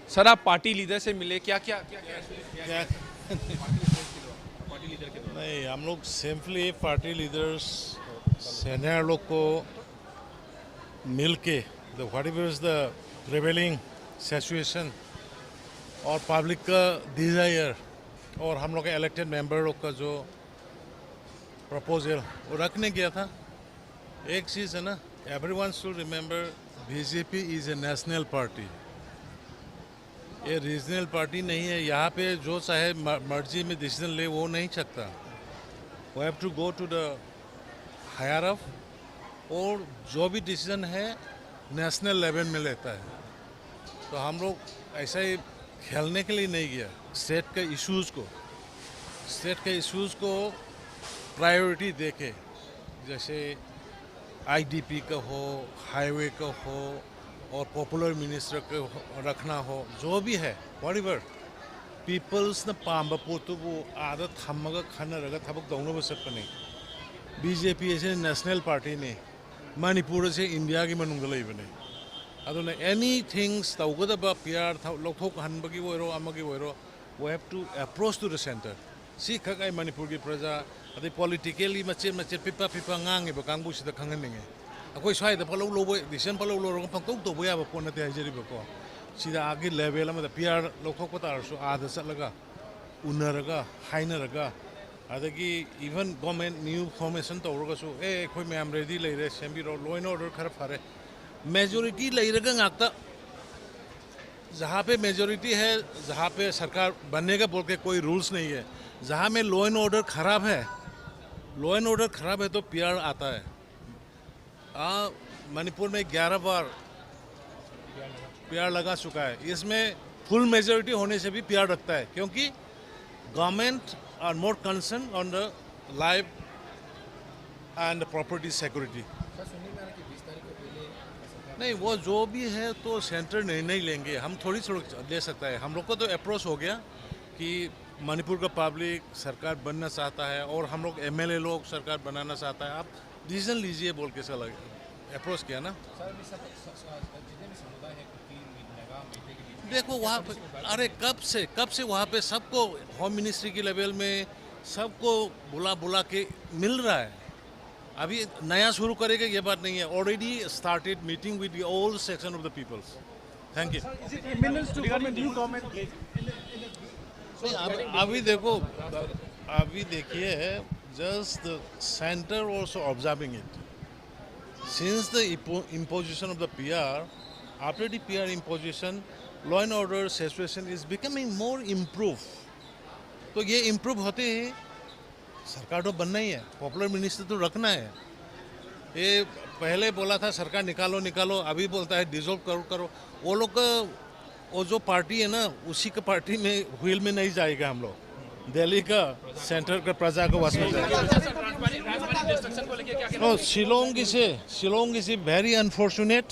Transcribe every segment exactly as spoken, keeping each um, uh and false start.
Sir, आप party leader से मिले, क्या क्या क्या क्या क्या? पार्टी लीडर के द्वारा? नहीं, हम लोग सिंपली पार्टी लीडर्स, सीनियर लोग को मिल के, the whatever is the prevailing situation और पब्लिक का डिज़ायर और हम लोग के इलेक्टेड मेंबर लोग का जो प्रपोजल, वो रखने गया था। एक चीज़ है ना, everyone should remember, B J P is a national party. ये रीजनल पार्टी नहीं है। यहाँ पे जो चाहे म- मर्जी में डिसीजन ले, वो नहीं सकता। We have to go to the higher up, और जो भी डिसीजन है नेशनल लेवल में लेता है। तो हम लोग ऐसा ही खेलने के लिए नहीं गया। स्टेट के इश्यूज़ को, स्टेट के इश्यूज़ को प्रायोरिटी देके, जैसे आईडीपी का हो, हाईवे का हो, और पॉपुलर मिनिस्टर का हो, रखना हो, जो भी है, whatever, ꯄꯤꯄꯜꯁꯅ ꯄꯥꯝꯕ ꯄꯣꯠꯇꯨꯕꯨ ꯑꯥꯗ ꯊꯝꯃꯒ ꯈꯟꯅꯔꯒ ꯊꯕꯛ ꯇꯧꯅꯕ ꯆꯠꯄꯅꯤ꯫ ꯕꯤ ꯖꯦ ꯄꯤ ꯑꯁꯤ ꯅꯦꯁꯅꯦꯜ ꯄꯥꯔꯇꯤꯅꯤ꯫ ꯃꯅꯤꯄꯨꯔ ꯑꯁꯤ ꯏꯟꯗꯤꯌꯥꯒꯤ ꯃꯅꯨꯡꯗ ꯂꯩꯕꯅꯤ꯫ ꯑꯗꯨꯅ ꯑꯦꯅꯤ ꯊꯤꯡꯁ ꯇꯧꯒꯗꯕ, ꯄꯤ ꯑꯥꯔ ꯂꯧꯊꯣꯛꯍꯟꯕꯒꯤ ꯑꯣꯏꯔꯣ, ꯑꯃꯒꯤ ꯑꯣꯏꯔꯣ, we have to approach to the center. ꯁꯤꯈꯛ ꯑꯩ ꯃꯅꯤꯄꯨꯔꯒꯤ ꯄ꯭ꯔꯖꯥ, ꯑꯗꯩ ꯄꯣꯂꯤꯇꯤꯀꯦꯜꯂꯤ ꯃꯆꯦꯠ ꯃꯆꯦꯠ ꯄꯤꯛꯄ ꯄꯤꯛꯄ ꯉꯥꯡꯉꯤꯕ ꯀꯥꯡꯕꯨꯁꯤꯗ ꯈꯪꯍꯟꯅꯤꯡꯉꯤ꯫ ꯑꯩꯈꯣꯏ ꯁ꯭ꯋꯥꯏꯗ ꯄꯪꯂꯧ ꯂꯧꯕ, ꯗꯤꯁꯤꯖꯟ ꯄꯪꯂꯧ ꯂꯧꯔꯒ ꯄꯪꯇꯧ ꯇꯧꯕ ꯌꯥꯕ ꯄꯣꯠ ꯅꯠꯇꯦ ꯍꯥꯏꯖꯔꯤꯕꯀꯣ꯫ ꯁꯤꯗ ꯑꯥꯒꯤ ꯂꯦꯚꯦꯜ ꯑꯃꯗ ꯄꯤ ꯑꯥꯔ ꯂꯧꯊꯣꯛꯄ ꯇꯥꯔꯁꯨ, ꯑꯥꯗ ꯆꯠꯂꯒ ꯎꯅꯔꯒ, ꯍꯥꯏꯅꯔꯒ, ꯑꯗꯒꯤ ꯏꯚꯟ ꯒꯣꯔꯃꯦꯟ ꯅ꯭ꯌꯨ ꯐꯣꯔꯃꯦꯁꯟ ꯇꯧꯔꯒꯁꯨ, "ꯑꯦ, ꯑꯩꯈꯣꯏ ꯃꯌꯥꯝ ꯔꯦꯗꯤ ꯂꯩꯔꯦ, ꯁꯦꯝꯕꯤꯔꯣ, ꯂꯣ ꯑꯦꯟ ꯑꯣꯔꯗꯔ ꯈꯔ ꯐꯔꯦ"꯫ ꯃꯦꯖꯣꯔꯤꯇꯤ ꯂꯩꯔꯒ ꯉꯥꯛꯇ, जहाँ पे मेजोरिटी है, जहाँ पे सरकार बनने का बोल के कोई रूल्स नहीं है। जहाँ में लॉ एंड ऑर्डर खराब है, लॉ एंड ऑर्डर खराब है तो पी आर आता है। आ, मणिपुर में ग्यारह बार पी आर लगा चुका है। इसमें फुल मेजोरिटी होने से भी पी आर रखता है, क्योंकि government are more concerned on the life and the property security. Sir, सुनने में आ रहा है कि बीस तारीख को पहले सरकार नहीं, वो जो भी है तो सेंटर निर्णय लेंगे, हम थोड़ी थोड़ी ले सकता है। हम लोग को तो अप्रोच हो गया कि मणिपुर का पब्लिक सरकार बनना चाहता है और हम लोग एमएलए लोग सरकार बनाना चाहता है, आप डिसीजन लीजिए बोल के सर अप्रोच किया ना। सर, अभी सब, सब, सब जितने भी समुदाय हैं, कुकी, नगा, मेइतेई के बीच देखो वहाँ पे, अरे कब से, कब से वहाँ पे सबको, होम मिनिस्ट्री की लेवल में सबको बुला बुला के मिल रहा है। अभी नया शुरू करेगा ये बात नहीं है। Already started meeting with the all section of the peoples. Thank you. Is it imminent to come a new government? नहीं, अब- अभी देखो, अभी देखिए, just the center also observing it. Since the impo- imposition of the P R, after the P R imposition, law and order situation is becoming more improve. तो ये improve होते ही सरकार तो बनना ही है, पॉपुलर मिनिस्टर तो रखना है। ये पहले बोला था सरकार निकालो निकालो, अभी बोलता है डिसॉल्व करो करो। वो लोग का, वो जो पार्टी है ना, उसी का पार्टी में, व्हील में नहीं जाएगा हम लोग। दिल्ली का सेंटर का प्रजा को वास में जाएगा। तो शिलोंग इसे, शिलोंग इसे very unfortunate,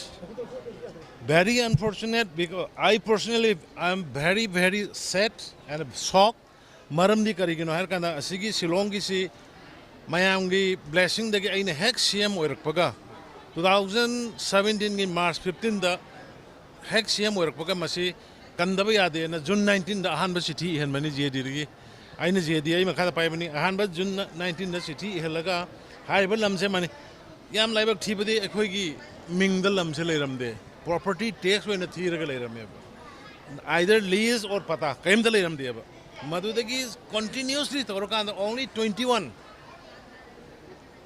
very unfortunate because I personally I am very very sad and shocked. ꯃꯔꯝꯗꯤ ꯀꯔꯤꯒꯤꯅꯣ ꯍꯥꯏꯔꯀꯥꯟꯗ ꯑꯁꯤꯒꯤ ꯁꯤꯂꯣꯡꯒꯤꯁꯤ ꯃꯌꯥꯝꯒꯤ ꯕ꯭ꯂꯦꯁꯤꯡꯗꯒꯤ ꯑꯩꯅ ꯍꯦꯛ ꯁꯤ ꯑꯦꯝ ꯑꯣꯏꯔꯛꯄꯒ, ꯇꯨ ꯊꯥꯎꯖꯟ ꯁꯕꯦꯟꯇꯤꯟꯒꯤ ꯃꯥꯔꯆ ꯐꯤꯐꯇꯤꯟꯗ ꯍꯦꯛ ꯁꯤ ꯑꯦꯝ ꯑꯣꯏꯔꯛꯄꯒ ꯃꯁꯤ ꯀꯟꯗꯕ ꯌꯥꯗꯦꯅ ꯖꯨꯟ ꯅꯥꯏꯟꯇꯤꯟꯗ ꯑꯍꯥꯟꯕ ꯆꯤꯊꯤ ꯏꯍꯟꯕꯅꯤ ꯖꯦ ꯗꯤꯗꯒꯤ꯫ ꯑꯩꯅ ꯖꯦ ꯗꯤ ꯑꯩ ꯃꯈꯥꯗ ꯄꯥꯏꯕꯅꯤ꯫ ꯑꯍꯥꯟꯕ ꯖꯨꯟ ꯅꯥꯏꯟꯇꯤꯟꯗ ꯆꯤꯊꯤ ꯏꯍꯜꯂꯒ ꯍꯥꯏꯔꯤꯕ ꯂꯝꯁꯦ ꯃꯅꯤ ꯌꯥꯝ ꯂꯥꯏꯕꯛ ꯊꯤꯕꯗꯤ ꯑꯩꯈꯣꯏꯒꯤ ꯃꯤꯡꯗ ꯂꯝꯁꯦ ꯂꯩꯔꯝꯗꯦ, ꯄ꯭ꯔꯣꯄꯔꯇꯤ ꯇꯦꯛꯁ ꯑꯣꯏꯅ ꯊꯤꯔꯒ ꯂꯩꯔꯝꯃꯦꯕ꯫ Either lease or ꯄꯇꯥ ꯀꯔꯤꯝꯇ ꯂꯩꯔꯝꯗꯦꯕ꯫ ꯃꯗꯨꯗꯒꯤ ꯀꯟꯇꯤꯅ꯭ꯌꯨꯁꯂꯤ ꯇꯧꯔꯀꯥꯟꯗ only twenty one,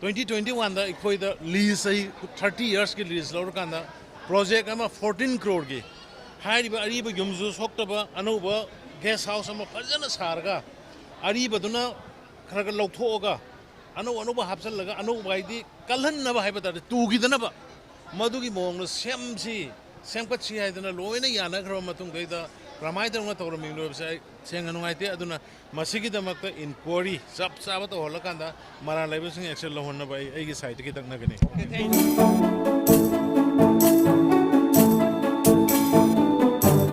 twenty twenty oneꯗ ꯑꯩꯈꯣꯏꯗ ꯂꯤꯁ ꯑꯩ ꯊꯥꯔꯇꯤ ꯌꯔꯁꯀꯤ ꯂꯤꯁ ꯂꯧꯔꯀꯥꯟꯗ ꯄ꯭ꯔꯣꯖꯦꯛ ꯑꯃ ꯐꯣꯔꯇꯤꯟ ꯀ꯭ꯔꯣꯔꯒꯤ ꯍꯥꯏꯔꯤꯕ ꯑꯔꯤꯕ ꯌꯨꯝꯁꯨ ꯁꯣꯛꯇꯕ ꯑꯅꯧꯕ ꯒꯦꯁ ꯍꯥꯎꯁ ꯑꯃ ꯐꯖꯅ ꯁꯥꯔꯒ ꯑꯔꯤꯕꯗꯨꯅ ꯈꯔ ꯈꯔ ꯂꯧꯊꯣꯛꯑꯒ ꯑꯅꯧ ꯑꯅꯧꯕ ꯍꯥꯞꯆꯤꯜꯂꯒ ꯑꯅꯧꯕ ꯍꯥꯏꯗꯤ ꯀꯜꯍꯟꯅꯕ ꯍꯥꯏꯕ ꯇꯥꯔꯦ, ꯇꯨꯈꯤꯗꯅꯕ ꯃꯗꯨꯒꯤ ꯃꯑꯣꯡꯗ ꯁꯦꯝꯁꯤ, ꯁꯦꯝꯒꯠꯁꯤ ꯍꯥꯏꯗꯅ ꯂꯣꯏꯅ ꯌꯥꯅꯈ꯭ꯔꯕ ꯃꯇꯨꯡꯗꯩꯗ ꯀꯔꯝꯍꯥꯏꯅ ꯇꯧꯅ ꯇꯧꯔꯝꯃꯤꯕꯅꯣ ꯍꯥꯏꯕꯁꯦ ꯑꯩ ꯁꯦꯡꯅ ꯅꯨꯡꯉꯥꯏꯇꯦ꯫ ꯑꯗꯨꯅ ꯃꯁꯤꯒꯤꯗꯃꯛꯇ ꯏꯟꯀ꯭ꯋꯥꯔꯤ ꯆꯞ ꯆꯥꯕ ꯇꯧꯍꯜꯂꯀꯥꯟꯗ ꯃꯔꯥꯜ ꯂꯩꯕꯁꯤꯡ ꯑꯦꯛꯁꯟ ꯂꯧꯍꯟꯅꯕ ꯑꯩ ꯑꯩꯒꯤ ꯁꯥꯏꯠꯇꯒꯤ ꯇꯛꯅꯒꯅꯤ꯫